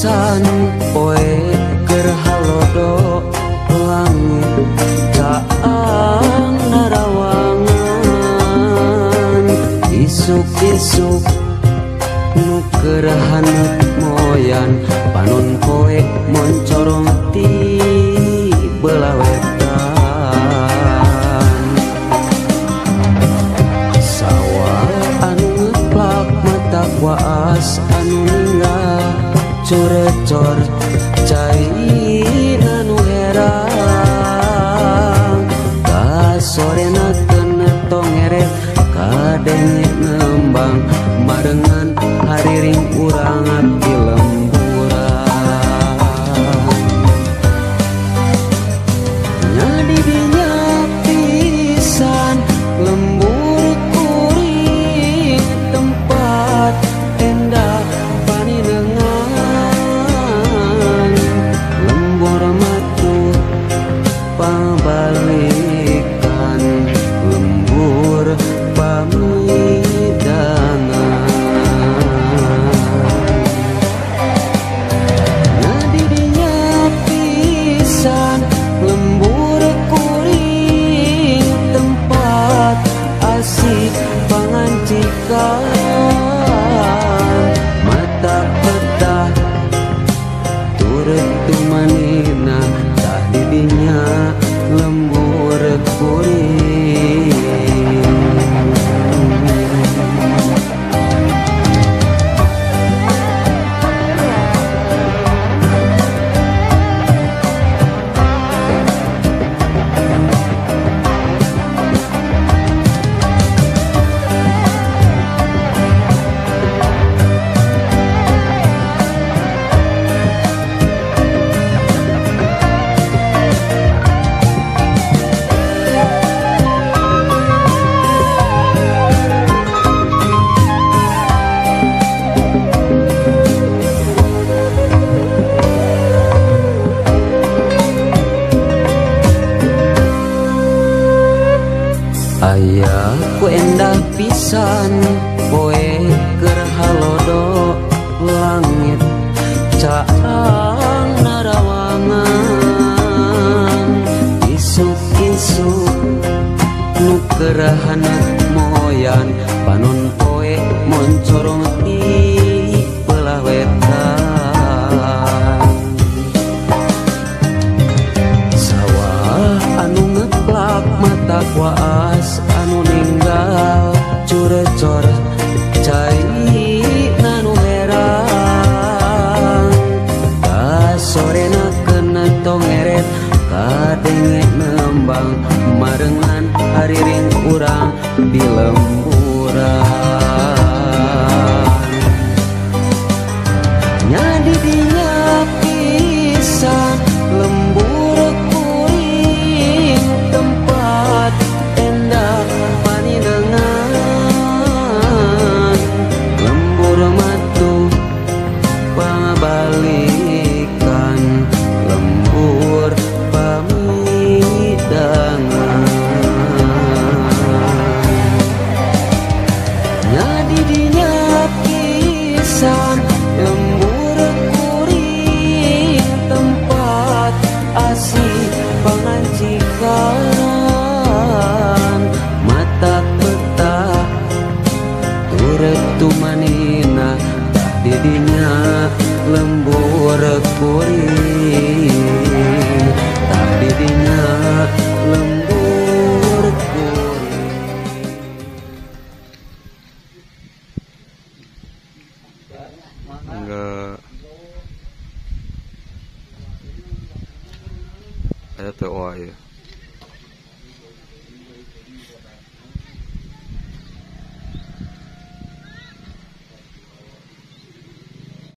pisan poe keur halodo langit caang narawangan isuk-isuk nu keur haneut moyan panon poe moncorong ti belah wetan sawah anu ngeplak mata waas anu ninggal curecor cai anu herang kasorena teu tongeret kadenge ngembang barengan hariring urang di lemburan nya didinya pisan lembur kuring tempat endah paninengan lembur matu pabalikan lembur pamidangan nya didinya pisan lembur kuring tempat asik pangancikan mata petah turut tumanina tah didinya lembur kuring. Aya ku endah pisan poe keur halodo langit caang narawangan isuk-isuk nu keur haneut moyan panon poe moncorong ti belah wetan sawah anu ngeplak mata waas anu ninggal curecor cai nanu herang kasorena kena tongeret kadenge nembang marengan hariring urang di lemburan nya didinya pisan lembur kuring tempat endah paninengan lembur matu pabalikan lembur pamidangan nya didinya pisan lembur kuring tempat asih pangancikan mata petah turut tumanina tah didinya lembur kuring tah didinya lembur kuring. Enggak ada tuh ya.